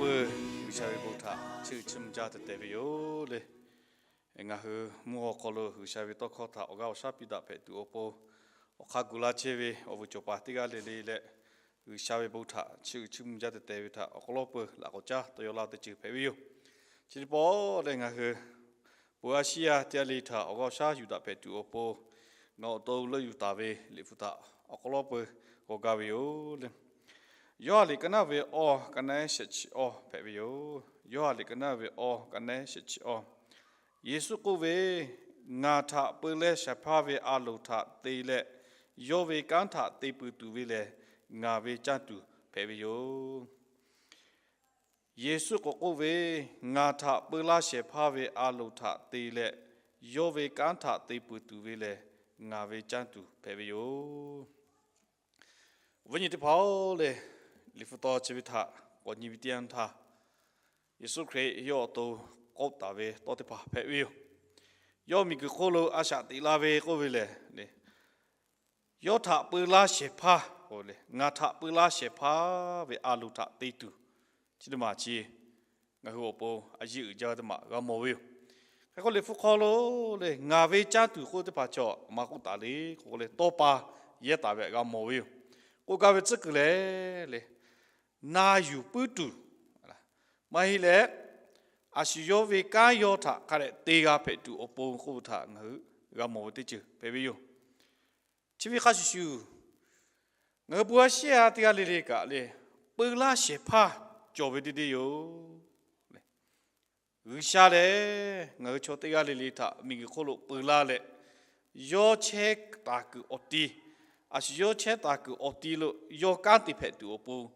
peuˬ G'uiˬsha ve bon htaꞈ chiˇ uiˍ chiˇ mvuh jaˇ tehꞈ tehꞈ ve yoˬ le. Ngaˬ hui mvuhˇ haw hk'aw lo G'uiˬsha ve tawˇ hkawˇ htaꞈ awˬ g'aˇ awˬ shaˉ piˇ daꞈ hpehꞈ tuˬ awˬ pon, awˬ hk'aˇ gu laˇ chehˇ ve awˬ vuiˬ cawˬ paˍ teˇ g'aˇ le le leh, G'uiˬsha ve bon htaꞈ chiˇ uiˍ chiˇ mvuh jaˇ tehꞈ tehꞈ ve htaꞈ awˬ hk'aw lawˉ peuˬ laꞈ k'awꞈ caˉ taw yaw laˇ teˇ ceuˬ hpehꞈ ve yoˬ. Chi teˇ pawˆ lehˬ, ngaˬ hui bon a shiˉ yaˇ teˇ g'aˇ le htaꞈ awˬ g'aˇ awˬ shaˉ yuˬ daꞈ hpehꞈ tuˬ awˬ pon, ngaˬ awˬ to leuˆ yuˬ taˍ ve liꞈ hpu htaꞈ awˬ hk'aw lawˉ peuˬ g'aw gaˇ ve yoˬ le. Yoˇhanˬ liꞈ ka naˉ ve awˇ, ka naˉ shehˍ chi awˇ hpehꞈ ve yoˬ. Yoˇhanˬ liꞈ ka naˉ ve awˇ, ka naˉ shehˍ chi awˇ. Yeˍsuˆ k'oˆ ve, Ngaˬ htaꞈ peu leh shehˍ hpaˇ ve a loˍ htaꞈ te leh, yawˇ ve kanˉ htaꞈ te peuˬ tuˬ ve lehˬ, ngaˬ ve caˇ tuˬ hpehꞈ ve yoˬ. Yeˍsuˆ k'awꞈ k'oˆ ve, Ngaˬ htaꞈ peu laˇ shehˍ hpaˇ ve a loˍ htaꞈ te leh, yawˇ ve kanˉ htaꞈ te peuˬ tuˬ ve lehˬ, ngaˬ ve caˇ tuˬ hpehꞈ ve yoˬ. Awˬ viˉ nyi teˇ hpaˍ-oˬ le, liꞈ hpu taw chi ve htaꞈ k'awꞈ nyi ve teˇ yanˇ htaˇ, Yeˍsuˆ Hkriꞈ yawˇ awˬ to k'oˆ taˍ ve tawˇ teˇ hpaˍ hpehꞈ ve yoˬ. Yawˇ miˬguiˬ hk'oˆ lo a shaꞈ teꞈ la ve k'oˆ ve lehˬ, yawˇ htaꞈ peu laˇ shehˍ hpaˇ, ngaˬ htaꞈ peu laˇ shehˍ hpaˇ ve a loˍ htaꞈ te tuˬ, chi teˇ maˬ chi ngaˬ hui awˬ pon a yiˇ uiˍ jaˇ teˇ maˬ g'a mawˬ ve yoˬ. Hk'e k'o, liꞈ hpu hk'aw lo le ngaˬ ve caˇ tuˬ k'oˆ teˇ hpaˍ chaw maˇ k'oˆ taˍ le k'o le, tawˇ pa yehˇ taˍ ve htaꞈ g'a mawˬ ve yoˬ. K'oˆ gaˇ ve tcuhˉ kuiˬ lehˬ le, na yuˬ puiˉ tuˬ, maˇ heˆ leh, a shu yawˇ ve kanˉ yawˇ htaꞈ hk'a dehꞈ te g'a hpehꞈ tuˬ awˬ pon k'oˆ ve htaꞈ ngaˬ hui g'a mawˬ ve teˇ ceuˬ hpehꞈ ve yoˬ. Chi ve hk'a shuˍ shuˍ, ngaˬ hui bon a shiˉ yaˇ teˇ g'aˇ le le kaꞈ le, peu laˇ shehˍ hpaˇ cawˬ ve teˇ deˇ yoˬ. G'uiˬsha lehˬ, ngaˬ hui chaw teˇ g'aˇ le le htaꞈ miˬguiˬ hk'oˆ lo peu laˇ leh, yawˇ chehˇ taˍ kuiˬ awˬ ti, a shu yawˇ chehˇ taˍ kuiˬ awˬ ti lo yawˇ kanˉ te hpehꞈ tuˬ awˬ pon,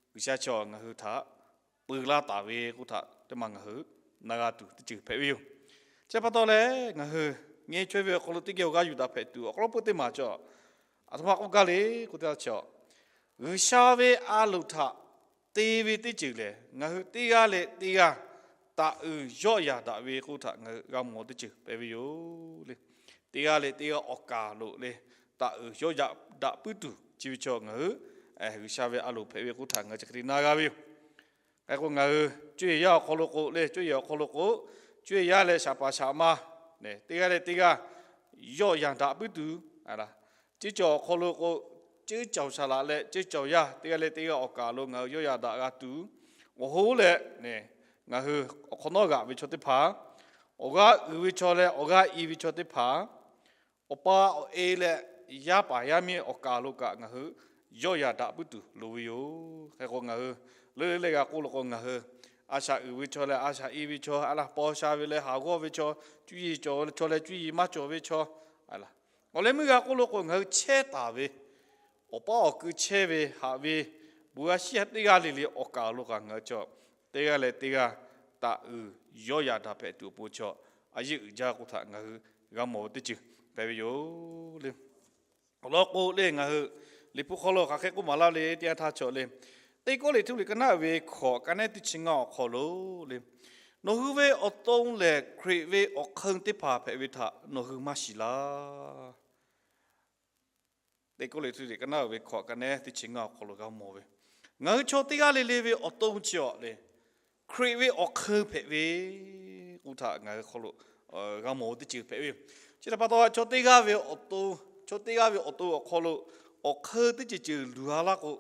G'uiˬsha chaw ngaˬ hui htaꞈ peu laˇ taˍ ve k'oˆ htaꞈ teˇ maˬ ngaˬ hui na g'a tuˬ teˇ ceuˬ hpehꞈ ve yoˬ. Chi pa taw leh, ngaˬ hui nyi chaweh ve awˬ hk'aw lo teˇ geh awˬ g'aˇ yuˬ daꞈ hpehꞈ tuˬ awˬ hk'aw lo peu teˇ maˬ chaw, aˬ htoꞈ ma k'oˆ gaˇ le k'oˆ teˇ g'aˇ chaw, G'uiˬsha ve a loˍ htaꞈ te ve teˇ ceuˬ lehˬ, ngaˬ hui teˇ g'aˇ leh teˇ g'aˇ taꞈ uiˍ yawˆ yaꞈ daꞈ ve k'oˆ htaꞈ ngaˬ hui g'a mawˬ teˇ ceuˬ hpehꞈ ve yoˬ le. Teˇ g'aˇ leh teˇ g'aˇ awˬ kaˍ lo le, taꞈ uiˍ yawˆ yaꞈ daꞈ puiˉ tuˬ chi ve chaw ngaˬ hui G'uiˬsha ve a loˍ hpehꞈ ve k'oˆ htaꞈ ngaˬ hui chi hk'e te na g'a ve yoˬ. Hk'e k'o, ngaˬ hui cuˇ yiˍ yaˇ awˬ hk'aw lo k'o le, cuˇ yiˍ awˬ hk'aw lo k'o, cuˇ yiˍ yaˇ leh shaˍ paˍ shaˍ ma, teˇ g'aˇ leh teˇ g'aˇ yawˆ yaꞈ daꞈ puiˉ tuˬ, a, ceˇ cawˬ awˬ hk'aw lo k'o, ceˇ cawˬ shaˍ laꞈ leh ceˇ cawˬ yaˇ teˇ g'aˇ leh teˇ g'aˇ awˬ kaˍ lo ngaˬ hui yawˆ yaꞈ daꞈ g'a tuˬ, awˬ hoˉ leh ngaˬ hui awˬ hk'awꞈ nawˉ g'aꞈ ve chaw teˇ hpaˍ, awˬ g'aˇ uiˍ ve chaw leh awˬ g'aˇ i ve chaw teˇ hpaˍ, awˬ pa awˬ e leh yaˇ paˍ yaˇ miˇ awˬ kaˍ lo kaꞈ ngaˬ hui yawˆ yaꞈ daꞈ puiˉ tuˬ loˍ ve yoˬ. Hk'e k'o, ngaˬ hui leuˉ leh g'a k'oˆ lo k'o, ngaˬ hui a shaꞈ uiˍ ve chaw leh a shaꞈ i ve chaw, a laˬ paw sha ve leh haˍ g'awˇ ve chaw, cuˇ yiˍ cawˬ chaw leh cuˇ yiˍ maˇ cawˬ ve chaw, a laˬ, awˬ leh meuˇ g'a k'oˆ lo k'o, ngaˬ hui chehˇ taˍ ve awˬ paˉ awˬ kui chehˇ ve haꞈ ve bon a shiˉ yaˇ teˇ g'aˇ le le awˬ kaˍ lo kaꞈ ngaˬ hui chaw teˇ g'aˇ leh teˇ g'aˇ taꞈ uiˍ yawˆ yaꞈ daꞈ hpehꞈ tuˬ awˬ pon chaw a yiˇ uiˍ jaˇ k'oˆ htaꞈ ngaˬ hui g'a mawˬ ve teˇ ceuˬ hpehꞈ ve yoˬ le. Awˬ lawn k'o le, ngaˬ hui liꞈ hpu hk'aw lo hk'aˬ hk'e k'oˆ maˍ laˇ le teˇ yanˇ htaˇ chaw le, Teˇ Kawˇrenˍhtuˆ liꞈ ka naˉ uiˍ ve hkawꞈ ka naˉ teˇ chi ngaˇ awˬ hk'aw lo le, nawˬ hui ve awˬ to lehˬ Hkriꞈ ve awˬ hk'eun teˇ hpaˍ hpehꞈ ve htaꞈ nawˬ hui maˇ shiˍ laˇ. Teˇ Kawˇrenˍhtuˆ liꞈ ka naˉ uiˍ ve hkawꞈ ka naˉ teˇ chi ngaˇ awˬ hk'aw lo g'a mawˬ ve, ngaˬ hui chaw teˇ g'aˇ le le ve awˬ to chi awˬ le, Hkriꞈ ve awˬ hk'eun hpehꞈ ve k'oˆ htaꞈ ngaˬ hui hk'aw lo g'a mawˬ ve teˇ ceuˬ hpehꞈ ve yoˬ. Chi htaꞈ pa taw, chaw teˇ g'aˇ ve awˬ to, chaw teˇ g'aˇ ve awˬ to awˬ hk'aw lo awˬ hk'eun teˇ ceuˬ ceuˬ luˬ a laˇ k'o,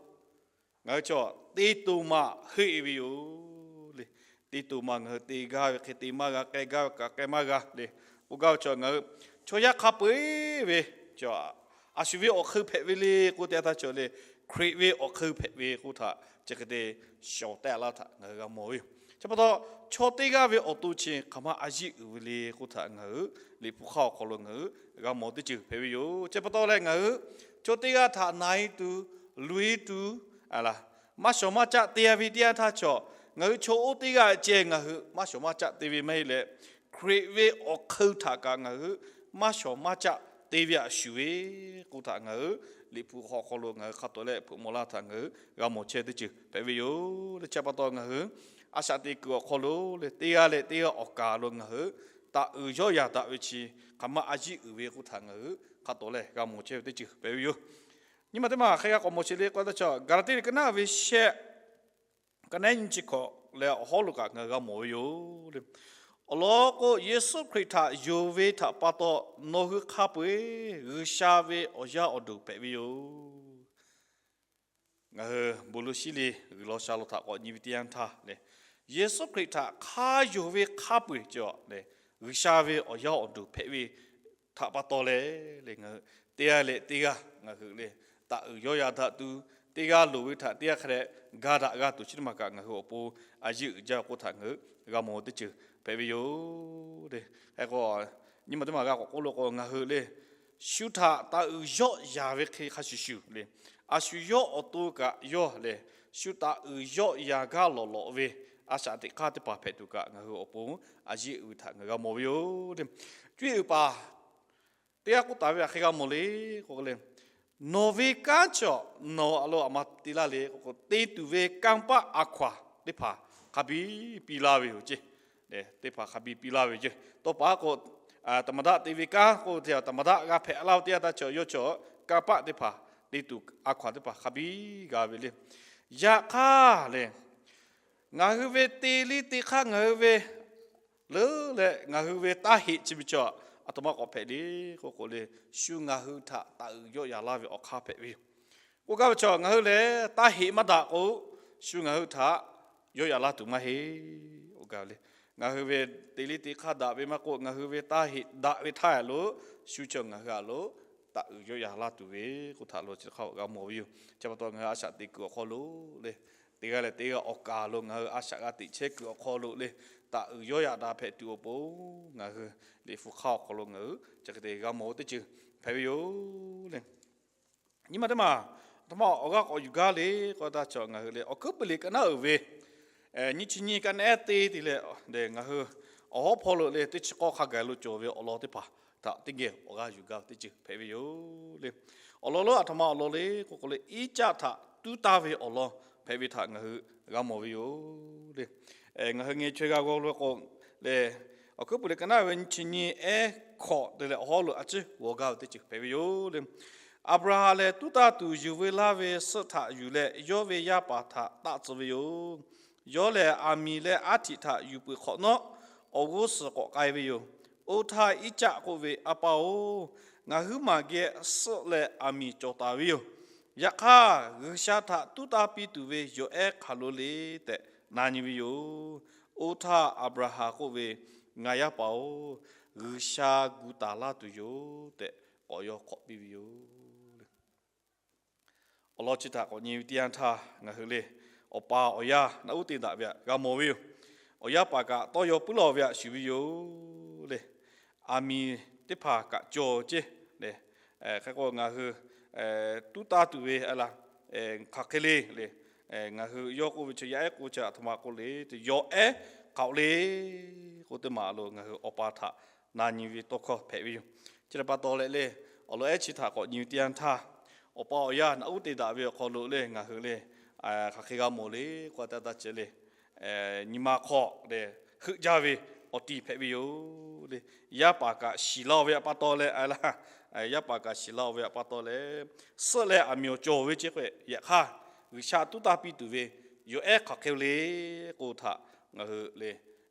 ngaˬ hui chaw teˇ to ma heˆ ve yoˬ le. Teˇ to ma ngaˬ hui te gaˇ ve hk'e te maˇ g'a, k'ai gaˇ ve kaꞈ k'ai maˇ g'a le. K'oˆ gaˇ ve chaw ngaˬ hui chaw yaˇ hk'a peu-eˬ ve a shu ve awˬ hk'eun hpehꞈ ve le k'oˆ teˇ yanˇ htaˇ chaw le, Hkriꞈ ve awˬ hk'eun hpehꞈ ve k'oˆ htaꞈ chi hk'e te shawˍ tehˆ laˇ htaꞈ ngaˬ hui g'a mawˬ ve yoˬ. Chi pa taw, chaw teˇ g'aˇ ve awˬ to chi hk'aˬ ma a yiˇ uiˍ ve le k'oˆ htaꞈ ngaˬ hui liꞈ hpu hk'aˇ awˬ hk'aw lo ngaˬ hui g'a mawˬ teˇ ceuˬ hpehꞈ ve yoˬ. Chi pa taw leh, ngaˬ hui chaw teˇ g'aˇ htaꞈ na e tuˬ, luˬ e tuˬ, a laˬ, maˇ shawˍ maˇ caˆ te a ve teˇ yanˇ htaˇ chaw, ngaˬ hui chaw oˇ teˇ g'aˇ ceh ngaˬ hui maˇ shawˍ maˇ caˆ te ve maˇ heˆ leh, Hkriꞈ ve awˬ hk'eun htaꞈ kaꞈ ngaˬ hui maˇ shawˍ maˇ caˆ te ve a shuˍ ve k'oˆ htaꞈ ngaˬ hui liꞈ hpu hk'aw hk'aw lo ngaˬ hui hk'a tawˍ leh hpeuꞈ maw laˇ htaꞈ ngaˬ hui g'a mawˬ chehˇ teˇ ceuˬ hpehꞈ ve yoˬ le. Chi pa taw, ngaˬ hui a shaꞈ teꞈ kuiˬ awˬ hk'aw lo le, teˇ g'aˇ leh teˇ g'aˇ awˬ kaˍ lo ngaˬ hui taꞈ uiˍ yawˆ yaꞈ daꞈ ve chi hk'aˬ ma a yiˇ uiˍ ve k'oˆ htaꞈ ngaˬ hui hk'a tawˍ leh g'a mawˬ chehˇ ve teˇ ceuˬ hpehꞈ ve yoˬ. Nyi ma teˇ ma hk'e g'a k'awꞈ mawˬ sheˍ le k'o, Gaˍlaˍtiˆ liꞈ ka naˉ uiˍ ve shehˆ, ka naˉ nyi chi hkawꞈ, leh awˬ hawˉ lo kaꞈ ngaˬ hui g'a mawˬ ve yoˬ le. Awˬ lawn k'o, Yeˍsuˆ Hkriꞈ htaꞈ yonˍ ve htaꞈ pa taw, nawˬ hui hk'a peu-eˬ G'uiˬsha ve awˬ yaˇ awˬ duˬ hpehꞈ ve yoˬ. Ngaˬ hui bon lawˬ shiˉ le g'uiˬ law sha law htaꞈ k'awꞈ nyi ve teˇ yanˇ htaˇ lehˬ, Yeˍsuˆ Hkriꞈ htaꞈ hk'a yonˍ ve hk'a peu-eˬ cawˬ lehˬ, G'uiˬsha ve awˬ yaˇ awˬ duˬ hpehꞈ ve htaꞈ pa taw leh, leh ngaˬ hui teˇ g'aˇ leh teˇ g'aˇ ngaˬ hui leh taꞈ uiˍ yawˇ yaꞈ daꞈ tuˬ, teˇ g'aˇ loˍ ve htaꞈ teˇ g'aˇ hk'a dehꞈ ga daꞈ g'a tuˬ chi teˇ maˬ kaꞈ ngaˬ hui awˬ pon a yeˇ uiˍ jaˇ k'oˆ htaꞈ ngaˬ hui g'a mawˬ teˇ ceuˬ hpehꞈ ve yoˬ le. Hk'e k'o, nyi ma teˇ maˬ g'a k'awꞈ k'oˆ lo k'o, ngaˬ hui lehˬ shu htaꞈ taꞈ uiˍ yawˇ yaꞈ ve hk'e hk'a shuˍ shuˍ le, a shu yawˇ awˬ to kaꞈ yawˇ lehˬ shu taꞈ uiˍ yawˇ yaꞈ gaˇ lawꞈ lawꞈ ve a shaꞈ teꞈ hk'aˇ teˇ hpaˍ hpehꞈ tuˬ kaꞈ ngaˬ hui awˬ pon a yeˇ uiˍ ve htaꞈ ngaˬ g'a mawˬ ve yoˬ le. Cuˇ yiˍ uiˍ paˍ teˇ g'aˇ k'oˆ taˍ ve hk'e g'a mawˬ le k'o le, nawˬ ve kanˉ chaw nawˬ a lo aˬ ma te laˇ le k'o, te tuˬ ve kanˇ paˆ a hkaw-anˬ teˇ hpaˍ hk'a biˇ piˇ laˇ ve yoˬ ceˇ. Teˇ hpaˍ hk'a biˇ piˇ laˇ ve ceˇ. Tawˇ pa k'o, taˍ maˍ daˆ te ve kanˉ k'o, taˍ maˍ daˆ g'a hpehꞈ laˇ ve teˇ yanˇ htaˇ chaw yawˇ chaw kanˇ paˆ teˇ hpaˍ te tuˬ a hkaw-anˬ teˇ hpaˍ hk'a biˇ g'a ve le. Yaꞈ hk'aˇ le, ngaˬ hui ve te liˇ te hk'aˇ ngaˬ hui ve leuˉ leh ngaˬ hui ve taˇ heꞈ chi ve chaw aˬ htoꞈ ma k'awꞈ hpehꞈ le k'o k'o le, shu ngaˬ hui htaꞈ taꞈ uiˍ yawˇ yaꞈ laˇ ve awˬ hk'aˇ hpehꞈ ve yoˬ. K'oˆ gaˇ ve chaw ngaˬ hui lehˬ taˇ heꞈ maˇ daꞈ k'o, shu ngaˬ hui htaꞈ yawˇ yaꞈ laˇ tuˬ maˇ heˆ. Oˇ gaˬ le, ngaˬ hui ve te liˇ te hk'aˇ daꞈ ve maˇ k'oˆ, ngaˬ hui ve taˇ heꞈ daꞈ ve htaˇ lo shu chaw ngaˬ hui a lo taꞈ uiˍ yawˇ yaꞈ laˇ tuˬ ve k'oˆ htaꞈ lo chi hk'aˇ g'a mawˬ ve yoˬ. Chi pa taw ngaˬ hui a shaꞈ teꞈ kuiˬ awˬ hk'aw lo le, teˇ g'aˇ leh teˇ g'aˇ awˬ kaˍ lo ngaˬ hui a shaꞈ g'a teꞈ chehˇ kuiˬ awˬ hk'aw lo le, taꞈ uiˍ yawˇ yaꞈ daꞈ hpehꞈ tuˬ awˬ pon ngaˬ hui liꞈ hpu hk'aˇ awˬ hk'aw lo ngaˬ hui chi hk'e te g'a mawˬ teˇ ceuˬ hpehꞈ ve yoˬ le. Nyi ma teˇ maˬ aˬ htoꞈ ma awˬ g'aˇ k'awꞈ yuˬ gaˇ le k'o, taˇ chaw ngaˬ hui lehˬ Awˬ hkuiˉ puiˍ liꞈ ka naˉ uiˍ ve nyiˇ chi nyiˇ ka naˉ ehˉ te te leh, ngaˬ hui awˬ hawˉ hpawˇ lo le teˇ chi k'awˇ hk'a gaˬ lo cawˬ ve awˬ lawn teˇ hpaˍ htaꞈ teˇ geh awˬ g'aˇ yuˬ gaˇ ve teˇ ceuˬ hpehꞈ ve yoˬ le. Awˬ lawn lonˉ aˬ htoꞈ ma awˬ lawn le k'o k'o le, Iˉcaˆ htaꞈ tuˉ taˇ ve awˬ lawn hpehꞈ ve htaꞈ ngaˬ hui g'a mawˬ ve yoˬ le. Ngaˬ hui ngeh chaweh g'a g'aw lo k'o le, Awˬ hkuiˉ puiˍ liꞈ ka naˉ ve nyiˇ chi nyiˇ ehˉ hkawꞈ te leh awˬ hawˉ lo a ciˉ g'aw gaˇ ve teˇ ceuˬ hpehꞈ ve yoˬ le. Aˍbraˍhanˍ lehˬ, tuˉ taˇ tuˬ yuˬ veu laˇ ve suhˆ htaꞈ yuˬ leh, yawˇ ve yaˇ paˍ htaꞈ taˆ tcuh ve yoˬ. Yawˇ lehˬ, aˬ miˍ leh aˉ htiꞈ htaꞈ yuˬ peuˬ hk'awꞈ nawˉ, awˬ g'uˇ suhˍ k'awꞈ k'ai ve yoˬ. Oˇ htaˇ, Iˉcaˆ k'oˆ ve, A pa-oˬ, ngaˬ huiˉ maˬ geh suhˆ leh aˬ miˍ cawˬ taˍ ve yoˬ. Yaꞈ hk'aˇ, G'uiˬsha htaꞈ tuˉ taˇ piˇ tuˬ ve yawˬ ehˉ hk'aˬ lo le tehꞈ na nyi ve yoˬ. Oˇ htaˇ, Aˍbraˍhanˍ k'oˆ ve, Ngaˬ yaˇ paˍ-oˬ, G'uiˬsha gu taˍ laˇ tuˬ yoˬ tehꞈ, k'awꞈ yaw hk'awꞈ piˇ ve yoˬ. Awˬ lawn chi htaꞈ k'awꞈ nyi ve teˇ yanˇ htaˇ, ngaˬ hui le awˬ pa awˬ yaˇ naꞈ uˉ te daꞈ ve htaꞈ g'a mawˬ ve yoˬ. Awˬ yaˇ paˍ kaꞈ tawˇ yaw puiˉ lawˬ ve htaꞈ shuˍ ve yoˬ le. Aˬ miˍ teˇ hpaˍ kaꞈ cawˬ ceˇ le. Hk'e k'o, ngaˬ hui tuˉ taˇ tuˬ ve a laˬ hk'aˬ hk'e le le, ngaˬ hui yawˇ k'oˆ ve chi yaˇ ehˉ k'o chi aˬ htoꞈ ma k'oˆ le, yawˬ ehˉ hk'aˬ le k'o teˇ maˬ lo ngaˬ hui awˬ pa htaꞈ na nyi ve tawˇ hkawˇ hpehꞈ ve yoˬ. Chi htaꞈ pa taw leh le, awˬ lawn ehˉ chi htaꞈ k'awꞈ nyi ve teˇ yanˇ htaˇ, awˬ pa awˬ yaˇ naꞈ uˉ te daꞈ ve awˬ hk'aw lo le ngaˬ hui le hk'aˬ hk'e g'a mawˬ le k'o, a taˇ taˇ ceh le, nyi ma hk'aw le heuˆ jaˇ ve awˬ ti hpehꞈ ve yoˬ le. Yaˇ paˍ kaꞈ shiˍ laˇ-oˬ ve htaꞈ pa taw leh a laˇ, yaˇ paˍ kaꞈ shiˍ laˇ-oˬ ve htaꞈ pa taw leh, suhˆ leh aˬ miˍ awˬ cawˬ ve ceˇ k'o, yaꞈ hk'aˇ G'uiˬsha tuˉ taˇ piˇ tuˬ ve yawˬ ehˉ hk'aˬ hk'e le k'o htaꞈ ngaˬ hui le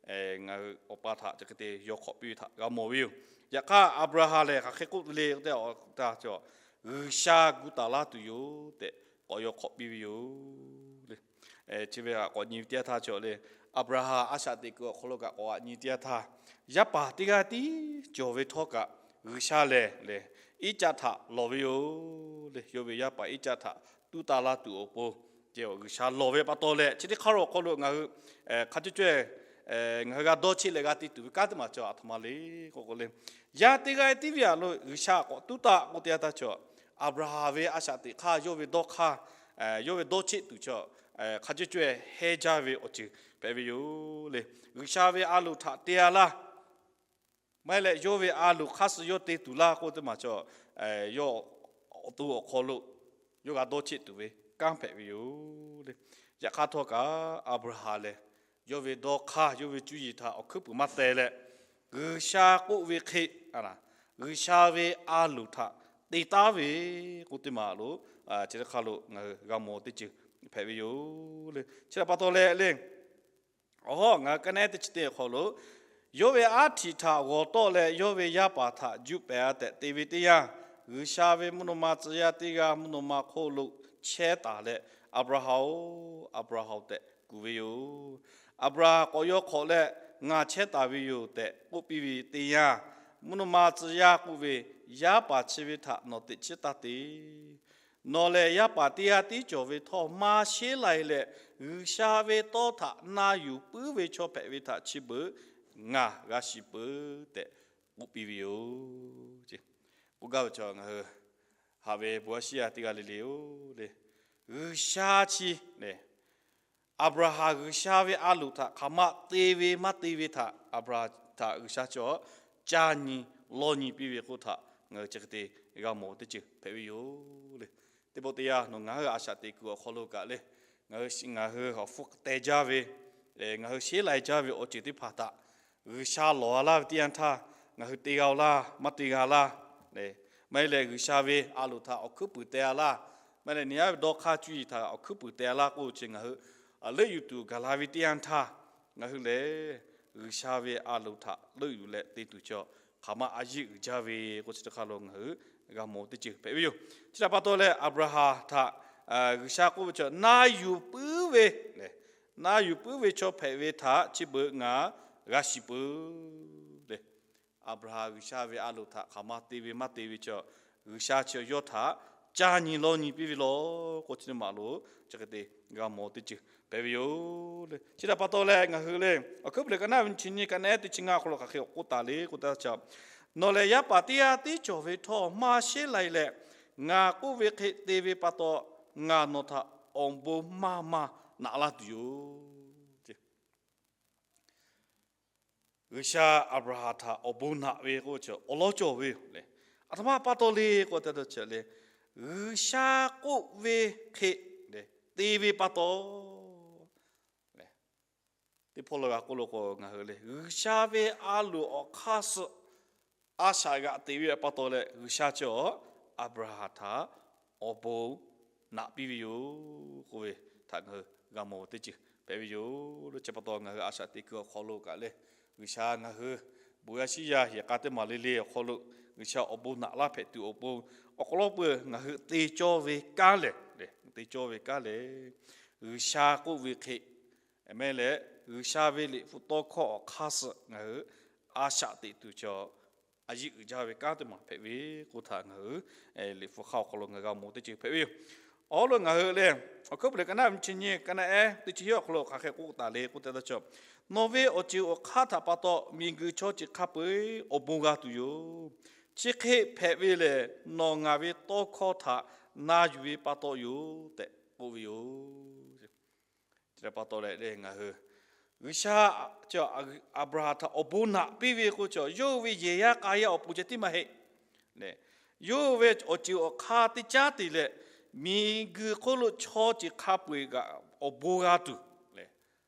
ngaˬ hui awˬ pa htaꞈ chi hk'e te yaw hk'awꞈ piˇ ve htaꞈ g'a mawˬ ve yoˬ. Yaꞈ hk'aˇ, Aˍbraˍhanˍ lehˬ hk'aˬ hk'e k'oˆ le tehꞈ, G'uiˬsha gu taˍ laˇ tuˬ yoˬ tehꞈ k'awꞈ yaw hk'awꞈ piˇ ve yoˬ le. Chi ve htaꞈ k'awꞈ nyi ve teˇ yanˇ htaˇ cawˬ le, Aˍbraˍhanˍ a shaꞈ teꞈ kuiˬ awˬ hk'aw lo kaꞈ k'awꞈ g'aꞈ nyi teˇ yanˇ htaˇ, yaˇ paˍ teˇ g'aˇ tiˉ cawˬ ve htawˇ kaꞈ, G'uiˬsha lehˬ le Iˉcaˆ htaꞈ lawˬ ve yoˬ le. Yawˇ ve yaˇ paˍ Iˉcaˆ htaꞈ tuˉ taˇ laˇ tuˬ awˬ pon ceh G'uiˬsha lawˬ ve pa taw leh, chi teˇ hk'aˇ lo awˬ hk'aw lo ngaˬ hui hk'a cawˇ caweh ngaˬ hui g'a dawˇ cheˆ leh g'a te tuˬ ve kanˉ teˇ maˬ cawˬ aˬ htoꞈ ma le k'o k'o le, yaˇ teˇ g'aˇ tiˉ ve aˬ lo G'uiˬsha k'awꞈ tuˉ taˇ k'oˆ teˇ yanˇ htaˇ cawˬ, Aˍbraˍhanˍ ve a shaꞈ teꞈ hk'aˇ yawˇ ve dawˇ hk'aˇ, yawˇ ve dawˇ cheˆ tuˬ cawˬ hk'a cawˇ caweh heˇ jaˇ ve awˬ ceuˬ hpehꞈ ve yoˬ le. G'uiˬsha ve a loˍ htaꞈ te-a laˇ maˇ heˆ leh, yawˇ ve a loˍ hk'aˇ suh yawˇ te tuˬ laˇ k'oˆ teˇ maˬ cawˬ, yawˇ awˬ to awˬ hk'aw lo yawˇ g'a dawˇ cheˆ tuˬ ve kanˉ hpehꞈ ve yoˬ le. Yaꞈ hk'aˇ htawˇ kaꞈ, Aˍbraˍhanˍ lehˬ yawˇ ve dawˇ hk'aˇ yawˇ ve cuˇ yiˍ htaꞈ awˬ hkuiˉ puiˍ maˇ teh leh, G'uiˬsha k'oˆ ve hk'e, G'uiˬsha ve a loˍ htaꞈ te taˉ ve k'oˆ teˇ maˬ lo, chi teˇ hk'aˇ lo ngaˬ hui g'a mawˬ teˇ ceuˬ hpehꞈ ve yoˬ le. Chi htaꞈ pa taw leh le, Awˬ hawˉ ngaˬ hui ka naˆ ehˉ teˇ chi teˇ awˬ hk'aw lo, yawˇ ve aˉ htiꞈ htaꞈ g'awˬ tawˆ leh yawˇ ve yaˇ paˍ htaꞈ juˆ pehˍ-a tehꞈ te ve teˇ yanˇ, G'uiˬsha ve mvuhˇ naw ma tcuh yaˇ teˇ g'aˇ mvuhˇ naw ma hk'oˆ lo chehˇ taˍ leh, Aˍbraˍhanˍ-oˬ, Aˍbraˍhanˍ tehꞈ kuˬ ve yoˬ. Aˍbraˍhanˍ k'awꞈ yaw hk'awꞈ leh, Ngaˬ chehˇ taˍ ve yoˬ tehꞈ k'oˆ piˇ ve teˇ yanˇ, mvuhˇ naw ma tcuh yaˇ k'oˆ ve, Yaˇ paˍ chi ve htaꞈ nawˬ teꞈ chiˉ taˇ te. Nawˬ lehˬ yaˇ paˍ teˇ g'aˇ tiˉ cawˬ ve htawˇ, maˇ sheˉ lai leh G'uiˬsha ve tawˇ htaꞈ na yuˬ puiˉ ve chaw hpehꞈ ve htaꞈ chi beuꞈ ngaˬ g'a shiˍ peuˬ tehꞈ k'oˆ piˇ ve yoˬ. K'oˆ gaˇ ve chaw ngaˬ hui haꞈ ve bon a shiˉ yaˇ teˇ g'aˇ le le yoˬ le. G'uiˬsha chi lehˬ, Aˍbraˍhanˍ G'uiˬsha ve a loˍ htaꞈ hk'aˬ ma te ve maˇ te ve htaꞈ Aˍbraˍhanˍ htaꞈ G'uiˬsha chi awˬ caˇ nyi lawˇ nyi piˇ ve k'oˆ htaꞈ ngaˬ hui chi hk'e te g'a mawˬ teˇ ceuˬ hpehꞈ ve yoˬ le. Teˇ pawˆ teˇ yanˇ nawˬ ngaˬ hui a shaꞈ teꞈ kuiˬ awˬ hk'aw lo kaꞈ le, ngaˬ hui, ngaˬ hui awˬ hpfuhˇ teh jaˇ ve, ngaˬ hui sheˉ lai jaˇ ve awˬ ceuˬ teˇ hpaˍ htaꞈ G'uiˬsha lawˬ-a laˇ ve teˇ yanˇ htaˇ, ngaˬ hui te g'a-oˬ laˇ, maˇ te g'a laˇ. Maˇ heˆ leh G'uiˬsha ve a loˍ htaꞈ awˬ hkuiˉ puiˍ teh-a laˇ. Maˇ heˆ leh nyi aˉ ve dawˇ hk'aˇ cuˇ yiˍ htaꞈ awˬ hkuiˉ puiˍ teh-a laˇ k'oˆ ve chi ngaˬ hui leuˆ yuˬ tuˬ gaˬ la ve teˇ yanˇ htaˇ, ngaˬ hui lehˬ G'uiˬsha ve a loˍ htaꞈ leuˆ yuˬ leh te tuˬ chi hk'aˬ ma a yiˇ uiˍ jaˇ ve k'oˆ chi teˇ hk'aˇ lo ngaˬ hui g'a mawˬ teˇ ceuˬ hpehꞈ ve yoˬ. Chi htaꞈ pa taw leh Aˍbraˍhanˍ htaꞈ G'uiˬsha k'oˆ ve chi na yuˬ puiˉ ve, na yuˬ puiˉ ve chaw hpehꞈ ve htaꞈ chi beuꞈ ngaˬ g'a shiˍ peuˬ le. Aˍbraˍhanˍ G'uiˬsha ve a loˍ htaꞈ hk'aˬ ma te ve maˇ te ve chi, G'uiˬsha chi yawˇ htaꞈ caˇ nyi lawˇ nyi piˇ ve law k'oˆ chi teˇ maˬ lo chi hk'e te g'a mawˬ teˇ ceuˬ hpehꞈ ve yoˬ le. Chi htaꞈ pa taw leh ngaˬ hui le, Awˬ hkuiˉ puiˍ lehˬ ka naˆ ve nyi chi nyiˇ ka naˆ ehˉ teˇ chi ngaˇ awˬ hk'aw lo hk'aˬ hk'e k'oˆ taˍ le k'oˆ teˇ yanˇ chi, Nawˬ lehˬ yaˇ paˍ teˇ g'aˇ tiˉ cawˬ ve htawˇ maˇ sheˉ lai leh, ngaˬ k'oˆ ve hk'e te ve pa taw, ngaˬ nawˬ htaꞈ awˬ bon maˇ maˇ naꞈ laˇ tuˬ yoˬ. G'uiˬsha Aˍbraˍhanˍ htaꞈ awˬ bon naꞈ ve k'oˆ chi awˬ lawn cawˬ ve yoˬ le. Aˬ htoꞈ ma pa taw le k'oˆ teˇ yanˇ chi le, G'uiˬsha k'oˆ ve hk'e te ve pa taw, teˇ hpawˇ lo g'a k'oˆ lo k'o ngaˬ hui le, G'uiˬsha ve a loˍ awˬ hk'aˇ suh a shaꞈ g'aꞈ teꞈ ve pa taw leh G'uiˬsha chi awˬ Aˍbraˍhanˍ htaꞈ awˬ bon naꞈ piˇ ve yoˬ k'oˆ ve htaꞈ ngaˬ hui g'a mawˬ teˇ ceuˬ hpehꞈ ve yoˬ le. Chi pa taw ngaˬ hui a shaꞈ teꞈ kuiˬ awˬ hk'aw lo kaꞈ le, G'uiˬsha ngaˬ hui bon yaˇ shiˉ yaˇ yehˬ k'a teˇ maˬ le le awˬ hk'aw lo G'uiˬsha awˬ bon naꞈ laˇ hpehꞈ tuˬ awˬ pon, awˬ hk'aw lo peuˬ ngaˬ hui te cawˇ ve kanˉ lehˬ, te cawˇ ve kanˉ lehˬ, G'uiˬsha k'oˆ ve hk'e meh leh, G'uiˬsha ve liꞈ hpu tawˇ hkawˇ awˬ hk'aˇ suh ngaˬ hui a shaꞈ teꞈ tuˬ chi a yiˇ uiˍ jaˇ ve kanˉ teˇ maˬ hpehꞈ ve k'oˆ htaꞈ ngaˬ hui liꞈ hpu hk'aˇ awˬ hk'aw lo ngaˬ g'a mawˬ teˇ ceuˬ hpehꞈ ve yoˬ. Awˬ hawˉ lo ngaˬ hui le, Awˬ hkuiˉ puiˍ lehˬ ka naˆ ve nyi chi nyiˇ ka naˆ ehˉ teˇ chi hiˉ awˬ hk'aw lo hk'aˬ hk'e k'oˆ taˍ le k'oˆ teˇ yanˇ chi, Nawˬ ve awˬ ceuˬ awˬ hk'aˇ htaꞈ pa taw miˬguiˬ chaw ceuˬ hk'a peu-eˬ awˬ bon g'a tuˬ yoˬ. Chi hk'e hpehꞈ ve lehˬ, nawˬ ngaˬ ve tawˇ hkawˇ htaꞈ na yuˬ ve pa taw yoˬ tehꞈ k'oˆ ve yoˬ. Chi htaꞈ pa taw leh le ngaˬ hui G'uiˬsha Aˍbraˍhanˍ htaꞈ awˬ bon naꞈ piˇ ve k'o chi, yawˇ hui ve yehˬ yaˇ k'a yaˇ awˬ pon ceh tiˉ maˇ heˆ. Yawˇ hui ve awˬ ceuˬ awˬ hk'aˇ teˇ caˉ te leh, miˬguiˬ hk'oˆ lo chaw ceuˬ hk'a peu-eˬ kaꞈ awˬ bon g'a tuˬ le,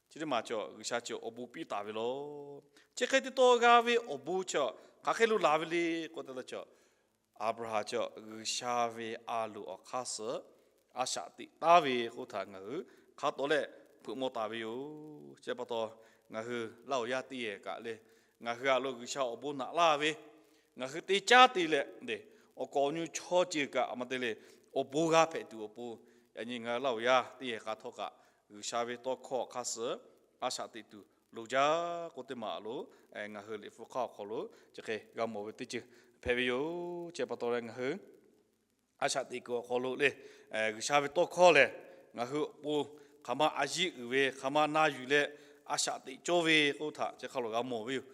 chi teˇ maˬ chaw G'uiˬsha chi awˬ bon piˇ taˍ ve law. Chi hk'e te taw g'a ve awˬ bon chi hk'aˬ hk'e lo laˬ ve le k'oˆ teˇ yanˇ chi, Aˍbraˍhanˍ chi G'uiˬsha ve a loˍ awˬ hk'aˇ suh a shaꞈ teꞈ taˍ ve k'oˆ htaꞈ ngaˬ hui hk'a tawˍ leh hpeuꞈ maw taˍ ve yoˬ. Chi pa taw, ngaˬ hui Laˇ huˍ yaˇ teˇ yehˬ kaꞈ le, ngaˬ hui a loˍ G'uiˬsha awˬ bon naꞈ laˇ ve, ngaˬ hui te caˉ te leh, awˬ kawꞈ awˬ nyu chaw ceuˬ kaꞈ a ma te le, awˬ bon g'a hpehꞈ tuˬ awˬ pon, yaꞈ nyi ngaˬ hui Laˇ huˍ yaˇ teˇ yehˬ k'a htawˇ kaꞈ G'uiˬsha ve tawˇ hkawˇ awˬ hk'aˇ suh a shaꞈ teꞈ tuˬ loˍ jaˇ k'oˆ teˇ maˬ lo, ngaˬ hui liꞈ hpu hk'aˇ awˬ hk'aw lo chi hk'e g'a mawˬ ve teˇ ceuˬ hpehꞈ ve yoˬ. Chi pa taw leh ngaˬ hui a shaꞈ teꞈ kuiˬ awˬ hk'aw lo le, G'uiˬsha ve tawˇ hkawˇ lehˬ, ngaˬ hui awˬ pon hk'aˬ ma a yiˇ uiˍ ve, hk'aˬ ma na yuˬ leh a shaꞈ teꞈ cawˇ ve k'oˆ htaꞈ chi hk'a lo g'a mawˬ ve yoˬ.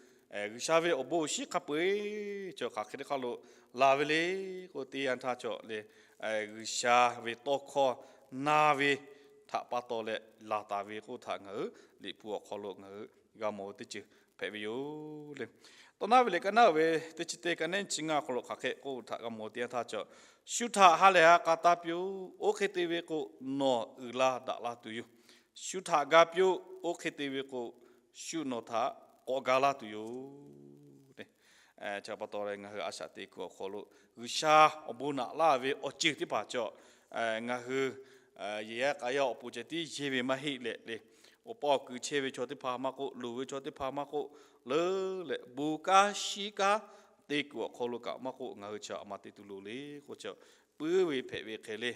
G'uiˬsha ve awˬ bon awˬ shinˉ hk'a peu-eˬ chi hk'aˬ hk'e teˇ hk'a lo laˬ ve le k'oˆ teˇ yanˇ htaˇ chi le, G'uiˬsha ve tawˇ hkawˇ na ve htaꞈ pa taw leh laˬ taˍ ve k'oˆ htaꞈ ngaˬ hui liꞈ hpu awˬ hk'aw lo ngaˬ hui g'a mawˬ ve teˇ ceuˬ hpehꞈ ve yoˬ le. Tawˇ naˉ ve liꞈ ka naˉ ve teˇ chi teˇ ka naˆ nyiˇ chi ngaˇ awˬ hk'aw lo hk'aˬ hk'e k'oˆ htaꞈ g'a mawˬ teˇ yanˇ htaˇ chi, Shu htaꞈ ha lehˬ ha k'a taˇ piˇ-oˆ. Oˇ hk'e te ve k'o, nawˬ uiˍ la daꞈ la tuˬ yoˬ. Shu htaꞈ ga piˇ-oˆ. Oˇ hk'e te ve k'o, shu nawˬ htaꞈ k'awꞈ ga laˇ tuˬ yoˬ. Chi pa taw leh ngaˬ hui a shaꞈ teꞈ kuiˬ awˬ hk'aw lo G'uiˬsha awˬ bon naꞈ laˇ ve awˬ ceuˬ teˇ hpaˍ chi, ngaˬ hui yehˬ yaˇ k'a yaˇ awˬ pon ceh tiˉ yeˇ ve maˇ heˆ leh le, awˬ pa awˬ kuiˬ chehˇ ve chaw teˇ hpaˍ maˇ k'oˆ, luˬ ve chaw teˇ hpaˍ maˇ k'oˆ, leuˉ leh bon kanˉ shiˉ kanˉ te kuiˬ awˬ hk'aw lo kaꞈ maˇ k'oˆ, ngaˬ hui chi a ma te tuˬ loˍ le k'o, chi puiˉ ve hpehꞈ ve hk'e le,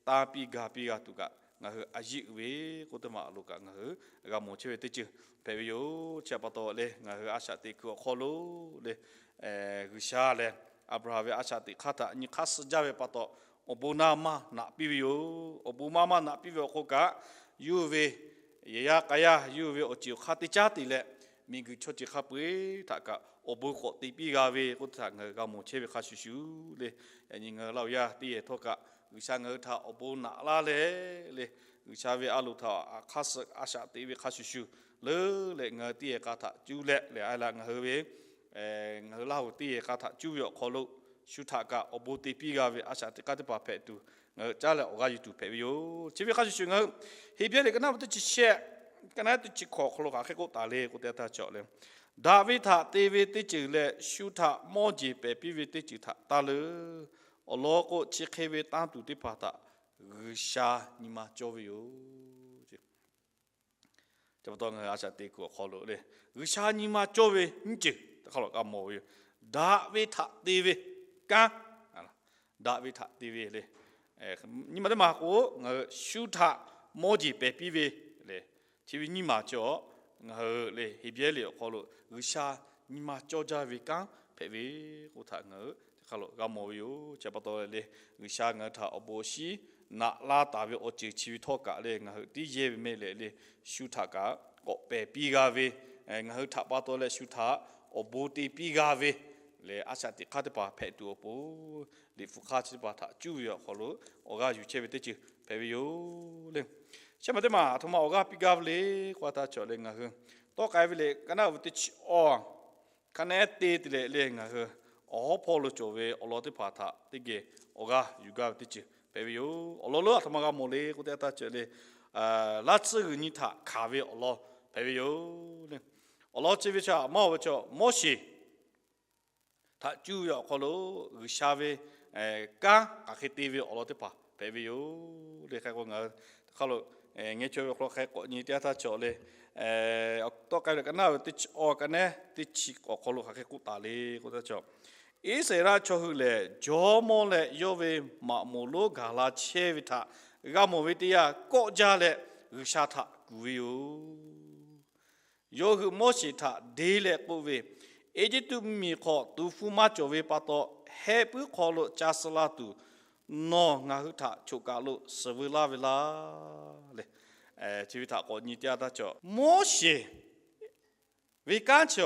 tanˇ piˇ ga piˇ g'a tuˬ kaꞈ ngaˬ hui a yiˆ ve k'oˆ teˇ maˬ lo kaꞈ ngaˬ hui g'a mawˬ chehˇ ve teˇ ceuˬ hpehꞈ ve yoˬ. Chi pa taw leh ngaˬ hui a shaꞈ teꞈ kuiˬ awˬ hk'aw lo le, G'uiˬsha lehˬ Aˍbraˍhanˍ ve a shaꞈ teꞈ hk'aˇ htaꞈ nyi hk'aˇ suh jaˇ ve pa taw, awˬ bon naˇ maˇ naꞈ piˇ ve yoˬ. Awˬ bon maˇ maˇ naꞈ piˇ ve awˬ hk'oˆ kaꞈ, yawˇ ve yehˬ yaˇ k'a yaˇ yawˇ ve awˬ ceuˬ awˬ hk'aˇ teˇ caˉ te leh, miˬguiˬ chaw ceuˬ hk'a peu-eˬ htaꞈ kaꞈ awˬ bon k'awꞈ te piˇ g'a ve k'oˆ htaꞈ ngaˬ hui g'a mawˬ chehˇ ve hk'a shuˍ shuˍ le. Yaꞈ nyi ngaˬ hui Laˇ huˍ yaˇ teˇ yehˬ htawˇ kaꞈ G'uiˬsha ngaˬ hui htaꞈ awˬ bon naꞈ laˇ leh le, G'uiˬsha ve a loˍ htaꞈ a hk'aˇ suh a shaꞈ teꞈ ve hk'a shuˍ shuˍ, leuˉ leh ngaˬ hui teˇ yehˬ k'a htaꞈ cuˇ leh lehˬ a laˬ ngaˬ hui ve ngaˬ hui Laˇ huˍ teˇ yehˬ k'a htaꞈ cuˇ ve awˬ hk'aw lo, shu htaꞈ kaꞈ awˬ bon te piˇ g'a ve a shaꞈ teꞈ hk'aˇ teˇ hpaˍ hpehꞈ tuˬ ngaˬ hui caˉ leh awˬ g'aˇ yuˬ tuˬ hpehꞈ ve yoˬ. Chi ve hk'a shuˍ shuˍ ngaˬ hui Heˍbrehˇ liꞈ ka naˆ ve teˇ chi shehˆ, ka naˆ teˇ chi hkawꞈ awˬ hk'aw lo hk'aˬ hk'e k'oˆ taˍ le k'o teˇ yanˇ htaˇ cawˬ le, daꞈ ve htaꞈ te ve teˇ ceuˬ leh shu htaꞈ mawˇ jeˬ pehˍ piˇ ve teˇ ceuˬ htaꞈ taˇ leuˉ. Awˬ lawn k'o, chi hk'e ve tanˇ tuˬ teˇ hpaˍ htaꞈ G'uiˬsha nyi ma cawˇ ve yoˬ. Chi pa taw ngaˬ hui a shaꞈ teꞈ kuiˬ awˬ hk'aw lo le, G'uiˬsha nyi ma cawˇ ve nyiˇ ceuˬ teˇ hk'a lo g'a mawˬ ve yoˬ. Daꞈ ve htaꞈ te ve kanˉ, daꞈ ve htaꞈ te ve le, nyi ma teˇ maˬ k'o, ngaˬ hui shu htaꞈ mawˇ jeˬ pehˍ piˇ ve le, chi ve nyiˇ maˬ cawˬ. Ngaˬ hui le Heˍbrehˇ liꞈ awˬ hk'aw lo G'uiˬsha nyi ma cawˇ jaˇ ve kanˉ hpehꞈ ve k'oˆ htaꞈ ngaˬ hui teˇ hk'a lo g'a mawˬ ve yoˬ. Chi pa taw le, G'uiˬsha ngaˬ hui htaꞈ awˬ bon awˬ shiˉ naꞈ laˇ taˍ ve awˬ ceuˬ chi ve htawˇ kaꞈ le, ngaˬ hui tiˉ yehˇ ve mehˆ leh le, shu htaꞈ kaꞈ k'awꞈ pehˍ piˇ g'a ve, ngaˬ hui htaꞈ pa taw leh shu htaꞈ awˬ bon te piˇ g'a ve le, a shaꞈ teꞈ hk'aˇ teˇ hpaˍ hpehꞈ tuˬ awˬ pon, liꞈ hpu hk'aˇ chi teˇ hpaˍ htaꞈ cuˇ ve awˬ hk'aw lo awˬ g'aˇ yuˬ chehˇ ve teˇ ceuˬ hpehꞈ ve yoˬ le. Chi ma teˇ maˬ aˬ htoꞈ ma awˬ g'aˇ piˇ gaˇ ve le k'oˆ htaˇ cawˬ le, ngaˬ hui tawˆ k'ai ve le ka naˆ uiˍ ve teˇ chi awˇ, ka naˆ te te leh le ngaˬ hui awˬ hawˉ hpawˇ lo cawˬ ve awˬ lawn teˇ hpaˍ htaꞈ teˇ geh awˬ g'aˇ yuˬ gaˇ ve teˇ ceuˬ hpehꞈ ve yoˬ. Awˬ lawn lonˉ aˬ htoꞈ ma g'a mawˬ le k'oˆ teˇ yanˇ htaˇ cawˬ le, laˇ tsuhˇ g'uiˬ nyi htaꞈ hkanˍ ve awˬ lawn hpehꞈ ve yoˬ le. Awˬ lawn chi ve chi maˇ oˬ ve chaw Moˉseˍ htaꞈ cuˇ ve awˬ hk'aw lo G'uiˬsha ve kanˉ hk'aˬ hk'e te ve awˬ lawn teˇ hpaˍ hpehꞈ ve yoˬ le. Hk'e k'o ngaˬ hui teˇ hk'a lo ngaˬ chaweh ve awˬ hk'aw lo hk'e k'awꞈ nyi teˇ yanˇ htaˇ cawˬ le, tawˆ k'ai ve ka naˆ ve teˇ chi awˇ ka naˆ teˇ chi awˬ hk'aw lo hk'aˬ hk'e k'oˆ taˍ le k'oˆ htaˇ cawˬ, Iˉsaˍreˍlaˆ chaw hui lehˬ jawˇmawˇ leh yawˇ ve maꞈ moˍ lonˉ gaˬ la chehˇ ve htaꞈ g'a mawˬ ve teˇ yanˇ, kawˆ jaˇ leh G'uiˬsha htaꞈ kuˬ ve yoˬ. Yawˇ hui Moˉseˍ htaꞈ deˇ leh k'oˆ ve, Eˇjiˇtuꞈ mvuhˇmiˬ hk'aw tu hpfuhˇ maˇ cawˬ ve pa taw, heh puiˉ hk'aw lo ca suh la tuˬ nawˬ ngaˬ hui htaꞈ choꞈ kaˬ lo suhˍ veu laˇ ve laˇ le. Chi ve htaꞈ k'awꞈ nyi teˇ yanˇ htaˇ cawˬ, Moˉseˍ ve kanˉ chi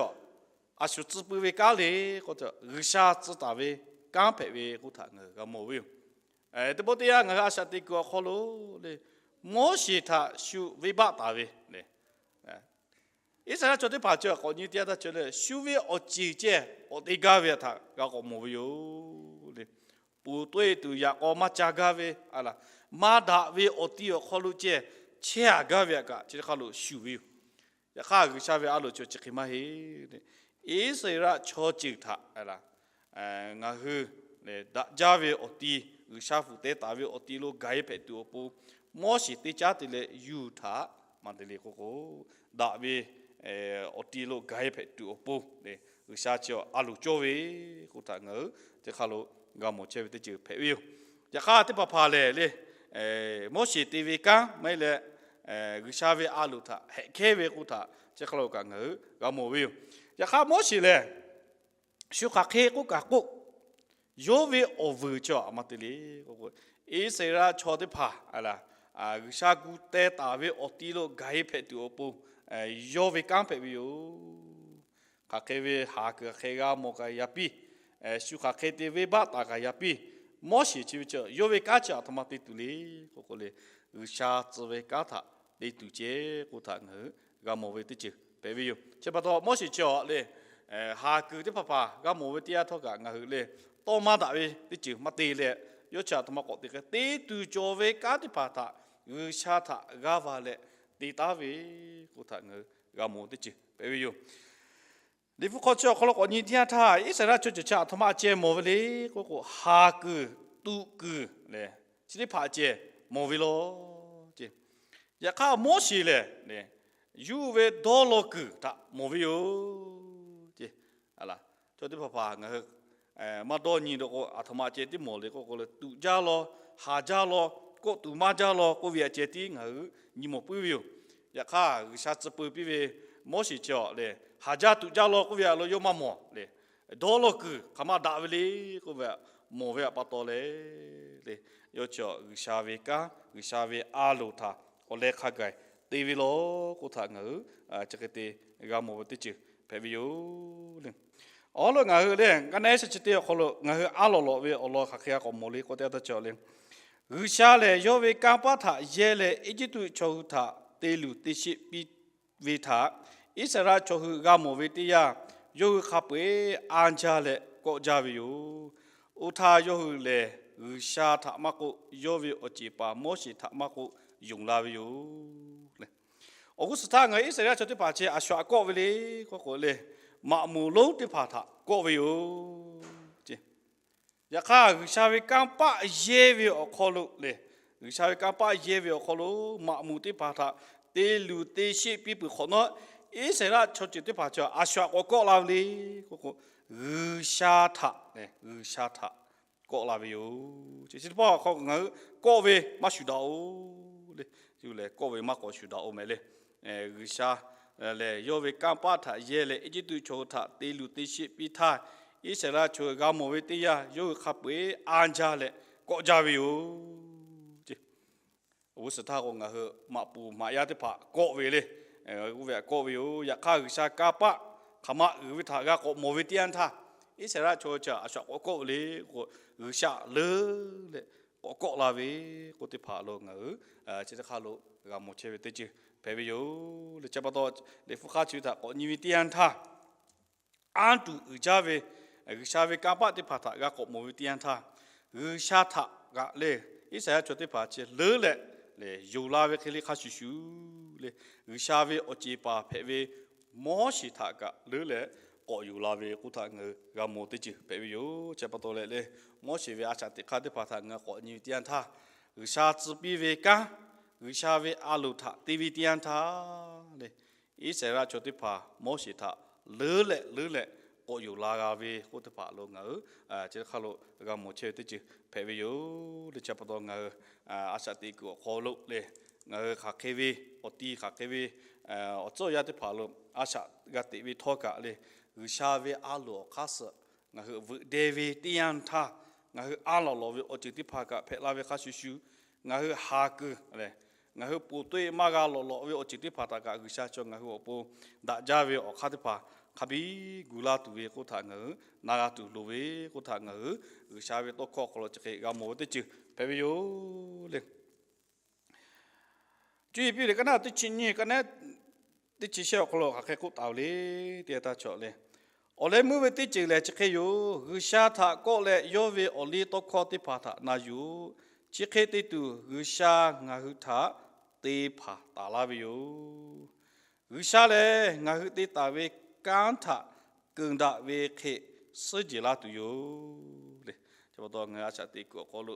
a shu tcuh pui ve kanˉ le k'o, G'uiˬsha tcuh taˍ ve kanˉ hpehꞈ ve k'oˆ htaꞈ ngaˬ hui g'a mawˬ ve yoˬ. Teˇ pawˆ teˇ yanˇ ngaˬ hui a shaꞈ teꞈ kuiˬ awˬ hk'aw lo le, Moˉseˍ htaꞈ shu venˇbaˆ taˍ ve le, Iˉsaˍreˍlaˆ chaw teˇ hpaˍ chi k'awꞈ nyi teˇ yanˇ htaˇ cawˬ le, shu ve awˬ ceˬ ceh k'awꞈ te gaˇ ve htaꞈ g'a k'awꞈ mawˬ ve yoˬ le. Ponˬ tawˆ e tuˬ yaꞈ k'aw maˇ ca gaˇ ve, maˇ daꞈ ve awˬ ti awˬ hk'aw lo ceh chehˇ a gaˇ ve htaꞈ kaꞈ chi teˇ hk'a lo shuˍ ve yoˬ. Yaꞈ hk'aˇ G'uiˬsha ve a loˍ chi chi hk'e maˇ heˆ. Iˉsaˍreˍlaˆ chaw ceuˬ htaꞈ ngaˬ hui daꞈ jaˇ ve awˬ ti, G'uiˬsha fuiˍ teh taˍ ve awˬ ti lo gaˬ e hpehꞈ tuˬ awˬ pon, Moˉseˍ teˇ caˉ te leh yuˬ htaꞈ maˇ te le k'oˆ k'o, daꞈ ve awˬ ti lo gaˬ e hpehꞈ tuˬ awˬ pon, G'uiˬsha chi a loˍ cawˇ ve k'oˆ htaꞈ ngaˬ hui teˇ hk'a lo g'a mawˬ chehˇ ve teˇ ceuˬ hpehꞈ ve yoˬ. Yaꞈ hk'aˇ teˇ hpaˍ hpaˍ lehˬ le, Moˉseˍ te ve kanˉ maˇ heˆ leh, G'uiˬsha ve a loˍ htaꞈ hehꞈ hkehˇ ve k'oˆ htaꞈ chi hk'a lo kaꞈ ngaˬ hui g'a mawˬ ve yoˬ. Yaꞈ hk'aˇ Moˉseˍ lehˬ, shu hk'aˬ hk'e k'oˆ kaꞈ k'oˆ, yawˇ ve awˬ vuiˬ chi a ma te le k'o, Iˉsaˍreˍlaˆ chaw teˇ hpaˍ G'uiˬsha gu teh taˍ ve awˬ ti lo gaˬ e hpehꞈ tuˬ awˬ pon, yawˇ ve kanˉ hpehꞈ ve yoˬ. Hk'aˬ hk'e ve haˍ kuiˬ hk'aˬ hk'e g'a mawˬ kaꞈ yaꞈ piˇ, shu hk'aˬ hk'e te venˇbaˆ taˍ kaꞈ yaꞈ piˇ, Moˉseˍ chi ve chi yawˇ ve kanˉ chi aˬ htoꞈ ma te tuˬ le k'o k'o le, G'uiˬsha tcuh ve kanˉ htaꞈ te tuˬ ceh k'oˆ htaꞈ ngaˬ hui g'a mawˬ ve teˇ ceuˬ hpehꞈ ve yoˬ. Chi pa taw Moˉseˍ chi a le, haˍ kuiˬ teˇ hpaˍ hpaˍ g'a mawˬ ve teˇ yanˇ htawˇ kaꞈ ngaˬ hui le, tawˇ maˇ daꞈ ve teˇ ceuˬ maˇ te leh, yawˇ chi aˬ htoꞈ ma k'awꞈ te hk'e te tuˬ cawˬ ve kanˉ teˇ hpaˍ htaꞈ G'uiˬsha htaꞈ g'aˇ va leh te taˉ ve k'oˆ htaꞈ ngaˬ hui g'a mawˬ teˇ ceuˬ hpehꞈ ve yoˬ. Liꞈ hpu hk'aw chi awˬ hk'aw lo k'awꞈ nyi teˇ yanˇ htaˇ, Iˉsaˍreˍlaˆ chaw ceuˬ chi aˬ htoꞈ ma ceh mawˬ ve le k'o k'o, haˍ kuiˬ, tuꞈ kuiˬ le, chi teˇ hpaˍ ceh mawˬ ve law. Yaꞈ hk'aˇ Moˉseˍ lehˬ le, yuˇ ve dawˇ law kuiˬ htaꞈ mawˬ ve yoˬ. Chaw teˇ hpaˍ hpaˍ ngaˬ hui maˇ dawˇ nyi lo k'o, aˬ htoꞈ ma ceh tiˉ mawˬ le k'oˆ k'o le, tuꞈ jaˇ law, haˍ jaˇ law, kawˆ tuˬ maˇ jaˇ law k'oˆ ve aꞈ ceh tiˉ ngaˬ hui nyi mawˬ puiˉ ve yoˬ. Yaꞈ hk'aˇ, G'uiˬsha tcuh peu piˇ ve Moˉseˍ chi awˬ lehˬ, haˍ jaˇ tuꞈ jaˇ law k'oˆ ve aꞈ lo yawˇ maˇ mawˬ le. Dawˇ law kuiˬ hk'aˬ ma daꞈ ve le k'oˆ ve aꞈ mawˬ ve aꞈ pa taw leh, le, yawˇ chi awˬ G'uiˬsha ve kanˉ, G'uiˬsha ve a loˍ htaꞈ awˬ leh hk'a gaˬ te ve law k'oˆ htaꞈ ngaˬ hui chi hk'e te g'a mawˬ ve teˇ ceuˬ hpehꞈ ve yoˬ le. Awˬ lawn ngaˬ hui le, g'aˇ nehˉ sheh chi teˇ awˬ hk'aw lo ngaˬ hui a lawˬ lawꞈ ve awˬ lawn hk'aˬ hk'e g'a k'awꞈ mawˬ le k'oˆ teˇ yanˇ htaˇ cawˬ le, G'uiˬsha lehˬ yawˇ ve kanˇ paˆ htaꞈ yehˇ leh Eˇjiˇtuꞈ chaw hui htaꞈ te luˬ te sheˆ piˇ ve htaꞈ Iˉsaˍreˍlaˆ chaw hui g'a mawˬ ve teˇ yanˇ, yawˇ hui hk'a peu-eˬ anˇ jaˇ leh kawˆ jaˇ ve yoˬ. Oˇ htaˇ yawˇ hui lehˬ, G'uiˬsha htaꞈ maˇ k'oˆ, yawˇ ve awˬ ceˬ paˍ Moˉseˍ htaꞈ maˇ k'oˆ, yonˍ la ve yoˬ le. Awˬ g'uˇ suhˍ htaˇ ngaˬ hui Iˉsaˍreˍlaˆ chaw teˇ hpaˍ chi a shu aꞈ kawˆ ve le k'oˆ k'o le, maꞈ moˍ lonˉ teˇ hpaˍ htaꞈ kawˆ ve yoˬ. Yaꞈ hk'aˇ, G'uiˬsha ve kanˇ paˆ yehˇ ve awˬ hk'aw lo le, G'uiˬsha ve kanˇ paˆ yehˇ ve awˬ hk'aw lo maꞈ moˍ teˇ hpaˍ htaꞈ te luˬ te sheˆ piˇ peuˬ hk'awꞈ nawˉ, Iˉsaˍreˍlaˆ chaw ceuˬ teˇ hpaˍ chi a shu aꞈ k'awꞈ kawˆ la ve le k'oˆ k'o, G'uiˬsha htaꞈ, G'uiˬsha htaꞈ kawˆ la ve yoˬ. Chi teˇ hpaˍ hk'aw ngaˬ hui kawˆ ve maˇ shuˍ daꞈ-oˬ le. Lehˬ kawˆ ve maˇ k'awꞈ shuˍ daꞈ-oˬ meh le. G'uiˬsha lehˬ yawˇ ve kanˇ paˆ htaꞈ yehˇ leh Eˇjiˇtuꞈ chaw hui htaꞈ te luˬ te sheˆ piˇ htaˇ, Iˉsaˍreˍlaˆ chaw hui g'a mawˬ ve teˇ yanˇ, yawˇ hui hk'a peu-eˬ anˇ jaˇ leh kawˆ jaˇ ve yoˬ. Awˬ g'uˇ suhˍ htaˇ k'o ngaˬ hui maꞈ puˍ maꞈ yaˇ teˇ hpaˍ kawˆ ve le. Oˇ ve aꞈ kawˆ ve yoˬ. Yaꞈ hk'aˇ, G'uiˬsha kanˇ paˆ hk'aˬ ma uiˍ ve htaꞈ g'a k'awꞈ mawˬ ve teˇ yanˇ htaˇ, Iˉsaˍreˍlaˆ chaw hui chi a shu aꞈ k'awꞈ kawˆ ve le k'o, G'uiˬsha leuˉ leh k'awꞈ kawˆ la ve k'oˆ teˇ hpaˍ lo ngaˬ hui chi teˇ hk'aˇ lo g'a mawˬ chehˇ ve teˇ ceuˬ hpehꞈ ve yoˬ le. Chi pa taw, Liꞈ hpu hk'aˇ chi ve htaꞈ k'awꞈ nyi ve teˇ yanˇ htaˇ, anˇ tuˬ uiˍ jaˇ ve G'uiˬsha ve kanˇ paˆ teˇ hpaˍ htaꞈ g'a k'awꞈ mawˬ ve teˇ yanˇ htaˇ, G'uiˬsha htaꞈ kaꞈ le, Iˉsaˍreˍlaˆ chaw teˇ hpaˍ chi leuˉ leh, lehˬ yonˍ la ve hk'e le hk'a shuˍ shuˍ le, G'uiˬsha ve awˬ ceˬ paˍ hpehꞈ ve Moˉseˍ htaꞈ kaꞈ leuˉ leh k'awꞈ yonˍ la ve k'oˆ htaꞈ ngaˬ hui g'a mawˬ teˇ ceuˬ hpehꞈ ve yoˬ. Chi pa taw leh le, Moˉseˍ ve a shaꞈ teꞈ hk'aˇ teˇ hpaˍ htaꞈ ngaˬ hui k'awꞈ nyi ve teˇ yanˇ htaˇ, G'uiˬsha tcuh piˇ ve kanˉ, G'uiˬsha ve a loˍ htaꞈ te ve teˇ yanˇ htaˇ le, Iˉsaˍreˍlaˆ chaw teˇ hpaˍ Moˉseˍ htaꞈ leuˉ leh leuˉ leh k'awꞈ yonˍ la g'a ve k'oˆ teˇ hpaˍ lo ngaˬ hui chi teˇ hk'aˇ lo g'a mawˬ chehˇ ve teˇ ceuˬ hpehꞈ ve yoˬ le. Chi pa taw ngaˬ hui a shaꞈ teꞈ kuiˬ awˬ hk'aw lo le, ngaˬ hui hk'aˬ hk'e ve awˬ ti hk'aˬ hk'e ve awˬ tcuhˉ awˬ yanˇ teˇ hpaˍ lo a shaꞈ g'a teꞈ ve htawˇ kaꞈ le, G'uiˬsha ve a loˍ awˬ hk'aˇ suh ngaˬ hui veuꞈ deh ve teˇ yanˇ htaˇ, ngaˬ hui a lawˬ lawˬ ve awˬ ceuˬ teˇ hpaˍ kaꞈ hpehꞈ la ve hk'a shuˍ shuˍ, ngaˬ hui haˍ kuiˬ le, ngaˬ hui poˬ toˆ-e maˇ g'a lawˬ lawꞈ ve awˬ ceuˬ teˇ hpaˍ htaꞈ kaꞈ G'uiˬsha chaw ngaˬ hui awˬ pon daꞈ jaˇ ve awˬ hk'aˇ teˇ hpaˍ hk'a biˇ gu laˇ tuˬ ve k'oˆ htaꞈ ngaˬ hui na g'a tuˬ loˍ ve k'oˆ htaꞈ ngaˬ hui G'uiˬsha ve tawˇ hkawˇ awˬ hk'aw lo chi hk'e g'a mawˬ ve teˇ ceuˬ hpehꞈ ve yoˬ le. Cuˇ yiˍ piˇ ve kaˉ naˉ teˇ chi nyiˇ kaˉ naˉ teˇ chi shehˆ awˬ hk'aw lo hk'aˬ hk'e k'oˆ taˍ-oˬ le, teˇ g'aˇ htaˇ cawˬ le. Awˬ leh meuˇ ve teˇ ceuˬ lehˬ chi hk'e yoˬ. G'uiˬsha htaꞈ kawˆ leh yawˇ ve awˬ liˇ tawˇ hkawˇ teˇ hpaˍ htaꞈ na yuˬ-oˬ. Chi hk'e te tuˬ G'uiˬsha ngaˬ hui htaꞈ te hpanˍ taˍ laˇ ve yoˬ. G'uiˬsha lehˬ, ngaˬ hui te taˍ ve kanˉ htaꞈ keunˍ daꞈ ve hk'e suhˉ jehˬ laˇ tuˬ yoˬ le. Chi pa taw ngaˬ hui a shaꞈ teꞈ kuiˬ awˬ hk'aw lo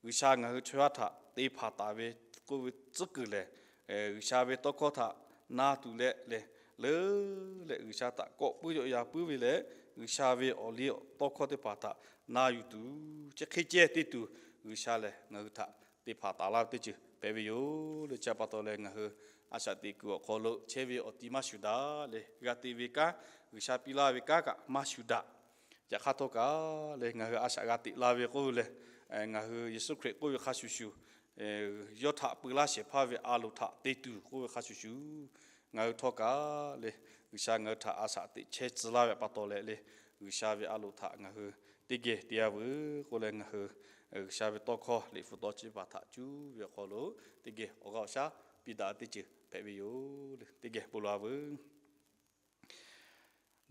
G'uiˬsha ngaˬ hui chaw yaˇ htaꞈ te hpanˍ taˍ ve k'oˆ ve tcuhˉ kuiˬ lehˬ, G'uiˬsha ve tawˇ hkawˇ htaꞈ na tuˬ leh lehˬ, leuˉ leh G'uiˬsha htaꞈ kawˆ puiˉ yawˆ yan puiˉ ve leh, G'uiˬsha ve awˬ liˇ tawˇ hkawˇ teˇ hpaˍ htaꞈ na yuˬ tuˬ, chi hk'e ceh te tuˬ G'uiˬsha lehˬ ngaˬ hui htaꞈ te hpanˍ taˍ laˇ ve teˇ ceuˬ hpehꞈ ve yoˬ le. Chi pa taw leh ngaˬ hui a shaꞈ teꞈ kuiˬ awˬ hk'aw lo chehˇ ve awˬ ti maˇ shuˍ daꞈ leh, g'a te ve kanˉ, G'uiˬsha piˇ laˇ ve kanˉ kaꞈ maˇ shuˍ daꞈ. Yaꞈ hk'aˇ htawˇ kaꞈ leh ngaˬ hui a shaꞈ g'a teꞈ la ve k'oˆ ve lehˬ, ngaˬ hui Yeˍsuˆ Hkriꞈ k'oˆ ve hk'a shuˍ shuˍ, yawˇ htaꞈ peu laˇ shehˍ hpaˇ ve a loˍ htaꞈ te tuˬ k'oˆ ve hk'a shuˍ shuˍ, ngaˬ hui htawˇ kaꞈ leh G'uiˬsha ngaˬ hui htaꞈ a shaꞈ teꞈ chehˇ tcuh laˇ ve pa taw leh leh, G'uiˬsha ve a loˍ htaꞈ ngaˬ hui teˇ geh te-a veuˬ k'oˆ leh, ngaˬ hui G'uiˬsha ve tawˇ hkawˇ Liꞈ hpu tawˇ chi teˇ hpaˍ htaꞈ cuˇ ve awˬ hk'aw lo teˇ geh awˬ g'aˇ awˬ shaˉ piˇ daꞈ teˇ ceuˬ hpehꞈ ve yoˬ le. Teˇ geh bon lawˬ-a veuˬ.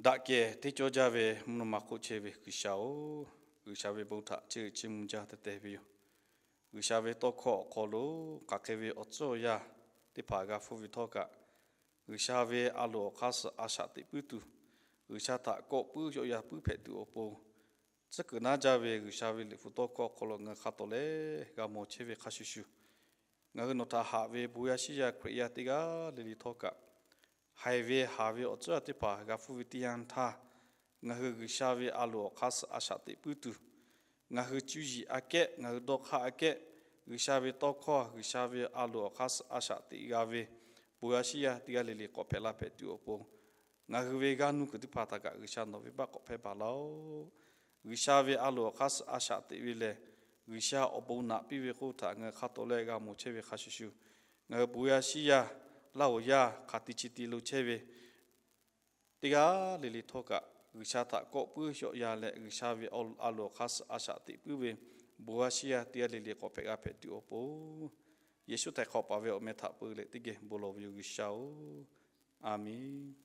Daꞈ kehˬ teˇ cawˇ jaˇ ve mvuhˇ naw ma hk'oˆ chehˇ ve G'uiˬsha-oˬ, G'uiˬsha ve bon htaꞈ chiˇ uiˍ chiˇ mvuh jaˇ tehꞈ tehꞈ ve yoˬ. G'uiˬsha ve tawˇ hkawˇ awˬ hk'aw lo hk'aˬ hk'e ve awˬ tcuhˉ awˬ yaˇ teˇ hpaˍ g'a hpfuhˇ ve htawˇ kaꞈ, G'uiˬsha ve a loˍ awˬ hk'aˇ suh a shaꞈ teꞈ puiˉ tuˬ, G'uiˬsha htaꞈ kawˆ puiˉ yawˆ yan puiˉ hpehꞈ tuˬ awˬ pon, tcuhˉ kuiˬ naˉ jaˇ ve G'uiˬsha ve Liꞈ hpu tawˇ hkawˇ awˬ hk'aw lo ngaˬ hui hk'a tawˍ leh g'a mawˬ chehˇ ve hk'a shuˍ shuˍ, ngaˬ hui nawˬ htaꞈ haꞈ ve bon yaˇ shiˉ yaˇ Hkriꞈ yaˇ teˇ g'aˇ le le htawˇ kaꞈ, haiˬ ve haˍ ve awˬ tcuhˉ teˇ hpaˍ g'a hpuˇ ve teˇ yanˇ htaˇ, ngaˬ hui G'uiˬsha ve a loˍ awˬ hk'aˇ suh a shaꞈ teꞈ puiˉ tuˬ, ngaˬ hui cuˇ yiˍ aꞈ kehˉ, ngaˬ hui dawˇ hk'aˇ aꞈ kehˉ, G'uiˬsha ve tawˇ hkawˇ, G'uiˬsha ve a loˍ awˬ hk'aˇ suh a shaꞈ teꞈ g'a ve, bon yaˇ shiˉ yaˇ teˇ g'aˇ le le k'awꞈ hpehꞈ la hpehꞈ tuˬ awˬ pon, ngaˬ hui ve g'aˇ nuˇ kuiˬ teˇ hpaˍ htaꞈ kaꞈ G'uiˬsha nawˬ ve baˆ k'awꞈ hpehˇ baˬ laˇ-oˆ. G'uiˬsha ve a loˍ awˬ hk'aˇ suh a shaꞈ teꞈ ve lehˬ, G'uiˬsha awˬ bon naꞈ piˇ ve k'oˆ htaꞈ ngaˬ hui hk'a tawˍ leh g'a mawˬ chehˇ ve hk'a shuˍ shuˍ, ngaˬ hui bon yaˇ shiˉ yaˇ, laˇ oˬ yaˇ hk'aˬ ti chi ti lo chehˇ ve teˇ g'aˇ le le htawˇ kaꞈ, G'uiˬsha htaꞈ kawˆ puiˉ shawˆ ya leh, G'uiˬsha ve a loˍ awˬ hk'aˇ suh a shaꞈ teꞈ puiˉ ve bon yaˇ shiˉ yaˇ teˇ g'aˇ le le k'awꞈ hpehꞈ g'a hpehꞈ tuˬ awˬ pon, Yeˍsuˆ htaiˍ hk'awꞈ paˍ ve awˬ meh htaꞈ peu leh teˇ geh bon lawˬ ve yoˬ, G'uiˬsha-oˬ. A menˬ.